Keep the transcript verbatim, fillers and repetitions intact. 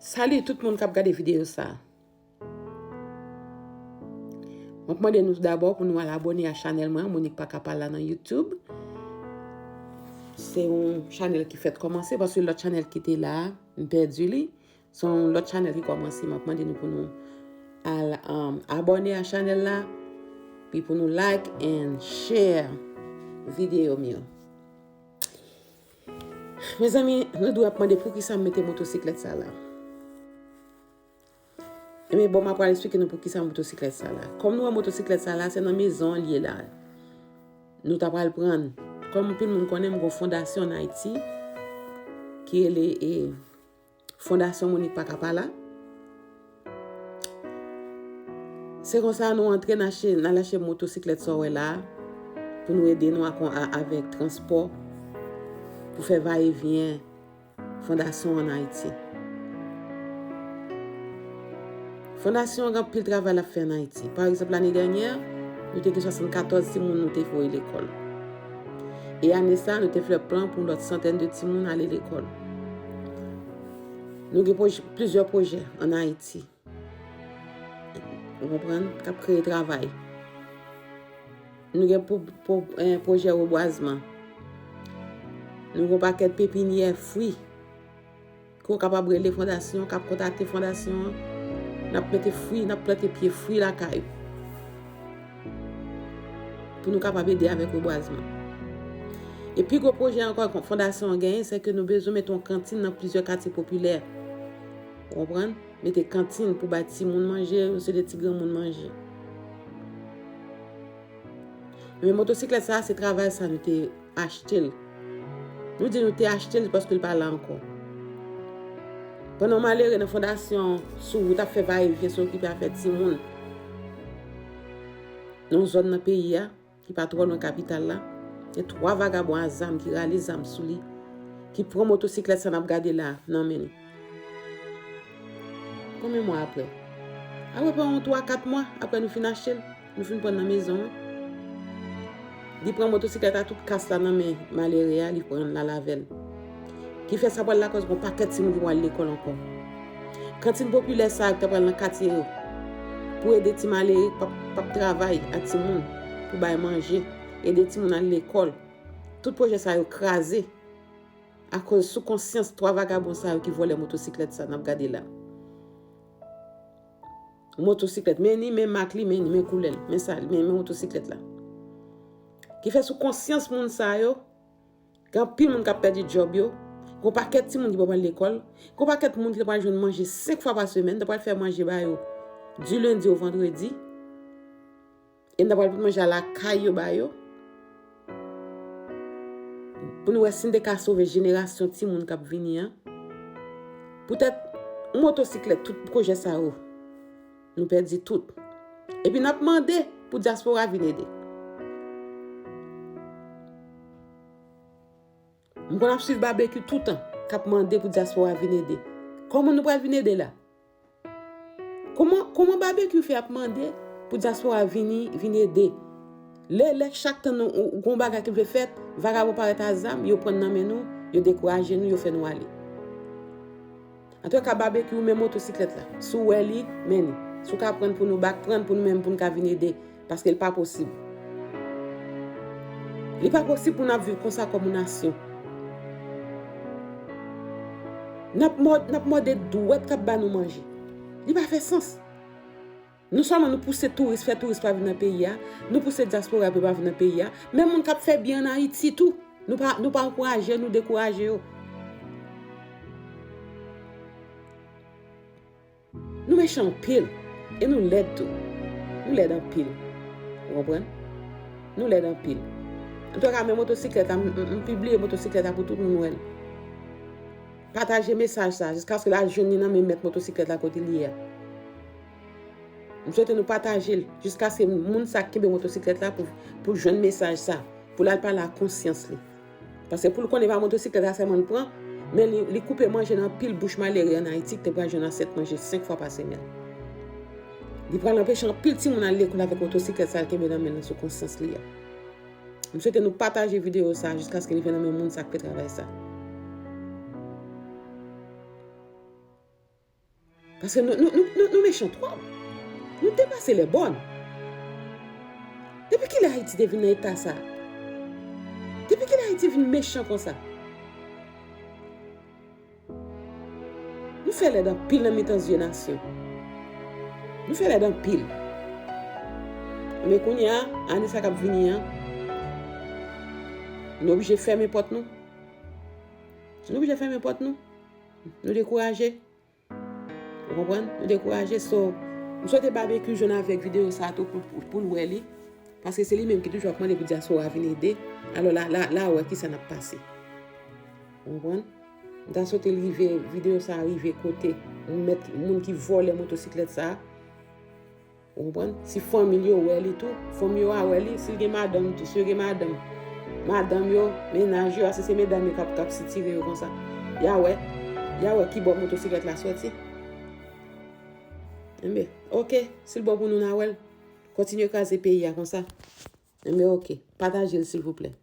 Salut tout moun k ap gade videyo sa. Mwen ap mande nou dabò pou nou al abòne a chanèl mwen, Monique Pakapala nan YouTube. Se yon chanèl ki fèt kòmanse paske lòt chanèl ki te la, m pèdi li. Se yon lòt chanèl ki kòmanse. Mwen ap mande nou pou nou al um, abòne a chanèl la, pi pou nou like and share videyo m yo. Mezanmi, nou dwe ap mande poukisa m mete motosiklèt sa la. Ebyen, bon, m ap pral eksplike nou poukisa motosiklèt sa la. Kòm nou wè motosiklèt sa la, se nan mezon an l ye la. Nou ta pral pran. Kòm anpil moun konnen, m gon fondasyon ann Ayiti ki rele e, Fondasyon Monique Pakapala. Se konsa nou antre n achte, n al achte motosiklèt sa w wè la a, pou nou ede nou ak, a, avèk transpò, pou fè vayevyen fondasyon an Ayiti. Fondasyon an gen anpil travay l ap fè ann Ayiti. Pa egzanp, lane dènyè, nou te gen swasannkatòz timoun nou te voye lekòl. E ane sa, nou te fè plan pou yon lòt santèn de timoun ale lekòl. Nou gen pwoj- plizyè pwojè ann Ayiti. Ou konprann? K ap kreye travay. Nou gen pou, pou, eh, pwojè rebwazman. Nou gen yon pakèt pepinyè fwi. Ke w kapab rele fondasyon, k ap kontakte fondasyon an. N ap mete fwi, n ap plante pye fwi lakay ou. Pou nou kapab ede avèk rebwazman. E pi gwo pwojè ankò fondasyon an genyen, se ke nou bezwen mete yon kantin nan plizyè katye popilè. Ou konprann? Mete kantin pou bay timoun manje, yon seri de ti granmoun manje. Men motosiklèt sa, se travay sa nou te achte l. Nou di nou te achte l paske l pa la ankò. Pandan yon malere nan fondasyon sou wout ap fè vayevyen, se okipe afè timoun nan yon zòn nan peyi a, ki pa twò lwen kapital la, gen twa vagabon a zam ki rale zam sou li, ki pran motosiklèt sa n ap gade la nan men li. Konbyen mwa apre? Apre pa yon twa, kat mwa apre nou fin achte l, nou fin pran nan mezon an. Li pran motosiklèt a, tout kas la nan men malere a, li pran l al avè l. Ki fè sa pral lakòz gon pakèt timoun ki pral lekòl ankò. Kantin popilè sa yo ki ta pral nan katye yo pou ede ti malere k p ap, p ap travay ak timoun pou bay manje, ede timoun al lekòl. Tout pwojè sa yo kraze. Akoz sou konsyans twa vagabon sa yo ki vòlè motosiklèt sa n ap gade la. Motosiklèt, men ni, men mak li, men ni, men koulè l, men sa, men, men motosiklèt la. Ki fè sou konsyans moun sa yo, gen anpil moun k ap pèdi djòb yo, gon pakèt timoun ki pa pral lekòl, gon pakèt moun ki ta pral jwenn manje senk fwa pa semèn, ta pral fè manje ba yo di lendi o vandredi. E n ta pral pot manje a lakay yo ba yo. Pou nou wè si n te ka sove jenerasyon timoun k ap vini an. Poutèt yon motosiklèt, tout pwojè sa yo, nou pèdi tout. Epi n ap mande pou dyaspora vin ede. M konn ap swiv Babekyou toutan, k ap mande pou dyaspora vin ede. Kòman nou pral vin ede la? Kòman, kòman Babekyou fè ap mande pou dyaspora vini, vin ede? Lè, lè chak tan nou, ou, ou gon bagay ki vle fèt, vagabon parèt a zam, yo pran nan men nou, yo dekouraje nou, yo fè nou ale. Antouka, Babekyou, men motosiklèt la. Si w wè li, men li. Si w ka pran pou nou bak, pran pou nou menm, pou n ka vin ede. Paske l pa posib. Li pa posib pou n ap viv konsa kòm yon nasyon. N ap mò-, n ap mòde dwèt k ap ba nou manje. Li pa fè sans. Non sèlman nou pouse touris, fè touris pa vin nan peyi a, nou pouse dyaspora pou yo pa vin nan peyi a, men moun k ap fè byen ann Ayiti tou, nou pa, nou pa ankouraje yo, nou dekouraje yo. Nou mechan anpil. E nou lèd tou. Nou lèd anpil. Ou konprann? Nou lèd anpil. Antouka, men motosiklèt la, m, m, m pibliye motosiklèt la pou tout moun wè l. Pataje mesaj sa, jiskaske l al jwenn li nan men mèt motosiklèt la kote li ye a. M swete nou pataje l, jiskaske moun sa k kenbe motosiklèt la pou, pou l jwenn mesaj sa, pou l al pale ak konsyans li. Paske pou l konnen pa motosiklèt la sèlman l pran, men li, li koupe manje nan pil bouch malere ann Ayiti ki te pral jwenn asyèt manje senk fwa pa semèn. Li pral anpeche anpil timoun al lekòl avèk motosiklèt sa l kenbe nan men l sou konsyans li a. M swete nou pataje videyo sa jiskaske li vin nan men moun sa k fè travay sa. Paske nou, nou, nou, nou, nou mechan twòp. Nou depase lè bòn. Depi kilè Ayiti te vin nan eta sa? Depi kilè Ayiti vin mechan konsa? Nou fè lèd anpil nan mitan zye nasyon. Nou fè lèd anpil. Men kounye a, ane sa k ap vini an, nou oblije fèmen pòt nou. Nou oblije fèmen pòt nou. Nou dekouraje. Ou konprann? Nou dekouraje. So, m swete Babekyou jwenn avèk videyo sa tou pou, pou, pou l wè li. Paske se li menm ki toujou ap mande pou dyaspora vin ede. Alò la, la, la wè kisa n ap pase. Ou konprann? M ta swete l rive, videyo sa rive kote ou mèt moun ki vòlè motosiklèt sa. Ou konprann? Si fanmi l yo wè li tou, fanmi yo a wè li, si l gen madanm tou, si yo gen madanm, madanm yo, mennaj yo, ase se medam yo k ap, k ap sitire yo konsa. Y a wè, y a wè ki bò motosiklèt la sòti. Enben, oke, si l bon pou nou, n a wè l. Kontinye kraze peyi a konsa. Enben, oke, pataje l silvouplè.